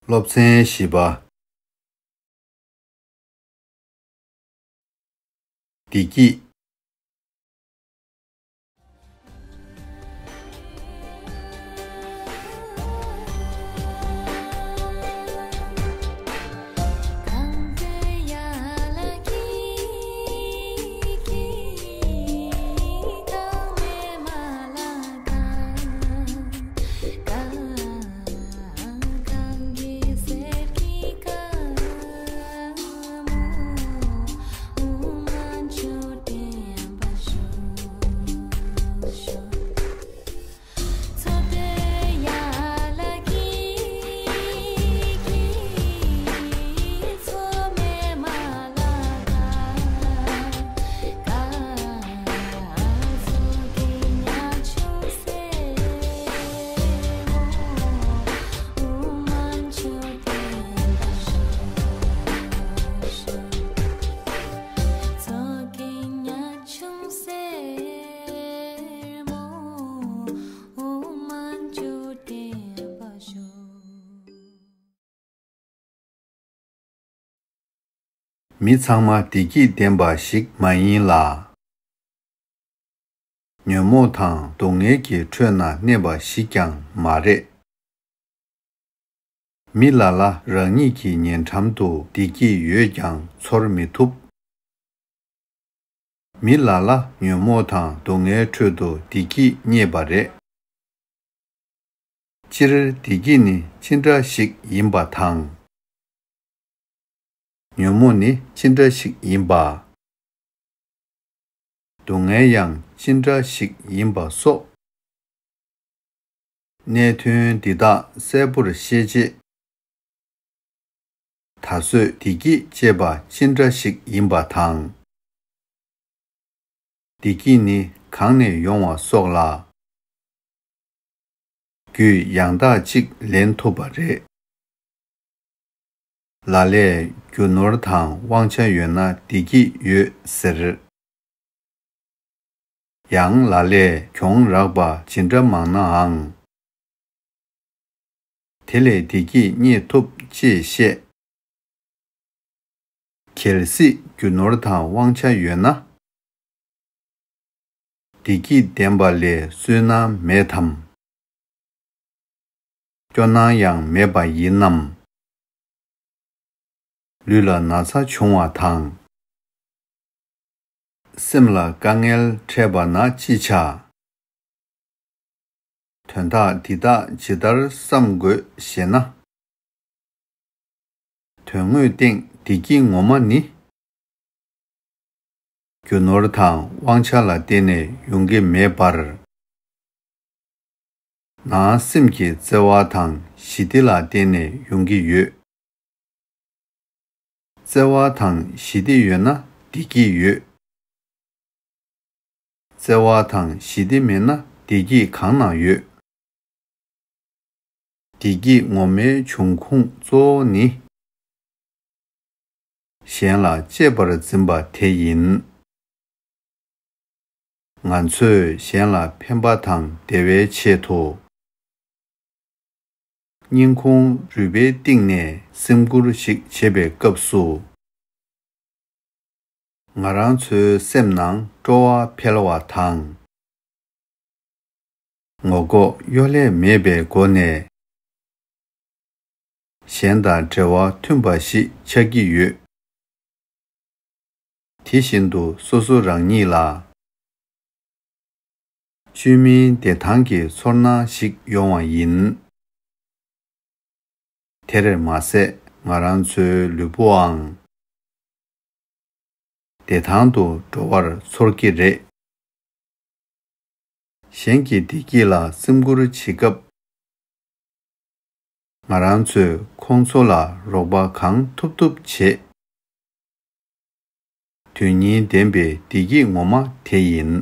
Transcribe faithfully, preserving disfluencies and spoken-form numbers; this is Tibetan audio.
སློབ་ཚན་བཞི་པ། བདེ་སྐྱིད། མི་ཚང་མ་བདེ་སྐྱིད་ལྡན་པ་ཞིག་མ་ཡིན་ལ། ཉོན་མོངས་དང་སྡུག་བསྔལ་གྱི་ཁྲོད་ན་གནས་པ་ཞིག་ཀྱང་མ་རེད། མི་ལ་ལ་རང་ཉིད་ཀྱི་ཉེ་འགྲམ་དུ་བདེ་སྐྱིད་ཡོད་ཀྱང་ཚོར་མི་ཐུབ། མི་ལ་ལ་ཉོན་མོངས་དང་སྡུག་བསྔལ་ཁྲོད་དུ་བདེ་སྐྱིད་རྙེད་པ་རེད། སྤྱིར་བདེ་སྐྱིད་ནི་ཅི་འདྲ་ཞིག་ཡིན་པ་དང་། ཉོན་མོངས་ནི་ཅི་འདྲ་ཞིག་ཡིན་པ། སྡུག་བསྔལ་ཡང་ཅི་འདྲ་ཞིག་ཡིན་པ་སོགས། གནད་དོན་འདི་དག་གསལ་པོར་ཤེས་ཆེད། ད་གཟོད་བདེ་སྐྱིད་ཅེས་པ་ཅི་འདྲ་ཞིག་ཡིན་པ་དང་། བདེ་སྐྱིད་ནི་གང་ནས་ཡོང་བ་སོགས་ལ། རྒྱུས་ཡང་དག་ཅིག་ལེན་ཐུབ་པ་རེད། ལ་ལས་རྒྱུ་ནོར་དང་དབང་ཆ་ཡོད་ན་བདེ་སྐྱིད་ཡོད་ཟེར། ཡང་ལ་ལས་གྱོང་རག་པ་ཇི་འདྲ་མང་ནའང་། དེ་ལས་བདེ་སྐྱིད་རྙེད་ཐུབ་ཅེས་བཤད། གལ་སྲིད་རྒྱུ་ནོར་དང་དབང་ཆ་ཡོད་ན། བདེ་སྐྱིད་ལྡན་པ་ལས་བསོད་ནམས་མེད་དམ། སྐྱོ་སྣང་ཡང་མེད་པ་ཡིན་ནམ། ལུས་ལ་ན་ཚ་བྱུང་བ་དང་། སེམས་ལ་དཀའ་ངལ་འཕྲད་པ་ན་ཅི་བྱ། དོན་དག་འདི་དག་ཇི་ལྟར་བསམ་དགོས་ཞེ་ན། དོན་དངོས་སྟེང་བདེ་སྐྱིད་ངོ་མ་ནི། རྒྱུ་ནོར་དང་དབང་ཆ་ལ་བརྟེན་ནས་ཡོང་གི་མེད་པར། ནང་སེམས་ཀྱི་བརྩེ་བ་དང་ཞི་བདེ་ལ་བརྟེན་ནས་ཡོང་གི་ཡོད། བརྩེ་བ་དང་ཞི་བདེ་ཡོད་ན་བདེ་སྐྱིད་ཡོད། བརྩེ་བ་དང་ཞི་བདེ་མེད་ན་བདེ་སྐྱིད་གང་ན་ཡོད། བདེ་སྐྱིད་ངོ་མའི་འབྱུང་ཁུངས་གཙོ་བོ་ནི། གཞན་ལ་གཅེས་པར་འཛིན་པ་དེ་ཡིན། ང་ཚོས་གཞན་ལ་ཕན་པ་དང་བདེ་བའི་ཆེད་དུ། སྙིང་ཁུང་རུས་པའི་གཏིང་ནས་སེམས་ཁུར་ཞིག་བྱེད་པའི་སྐབས་སུ། ང་རང་ཚོའི་སེམས་ནང་སྤྲོ་བ་འཕེལ་བ་དང་། ངོ་ལྐོག་གཡོ་ལས་མེད་པའི་སྒོ་ནས། གཞན་དང་འབྲེལ་བ་མཐུན་པ་ཞིག་ཆགས་ཀྱི་ཡོད། དེ་བཞིན་དུ་སོ་སོ་རང་ཉིད་ལ། བཅོས་མིན་བདེ་ཐང་གི་ཚོར་སྣང་ཞིག་ཡོང་བ་ཡིན། དེར་མ་ཟད་ང་རང་ཚོའི་ལུས་པོའང་བདེ་ཐང་དུ་འགྲོ་བར་ཚོར་གྱི་རེད། གཞན་གྱི་བདེ་སྐྱིད་ལ་སེམས་ཁུར་བྱེད་སྐབས། ང་རང་ཚོས་ཁོང་ཚོ་ལ་རོགས་པ་གང་ཐུབ་ཐུབ་བྱེད། དོན་སྙིང་ལྡན་པའི་བདེ་སྐྱིད་ངོ་མ་དེ་ཡིན།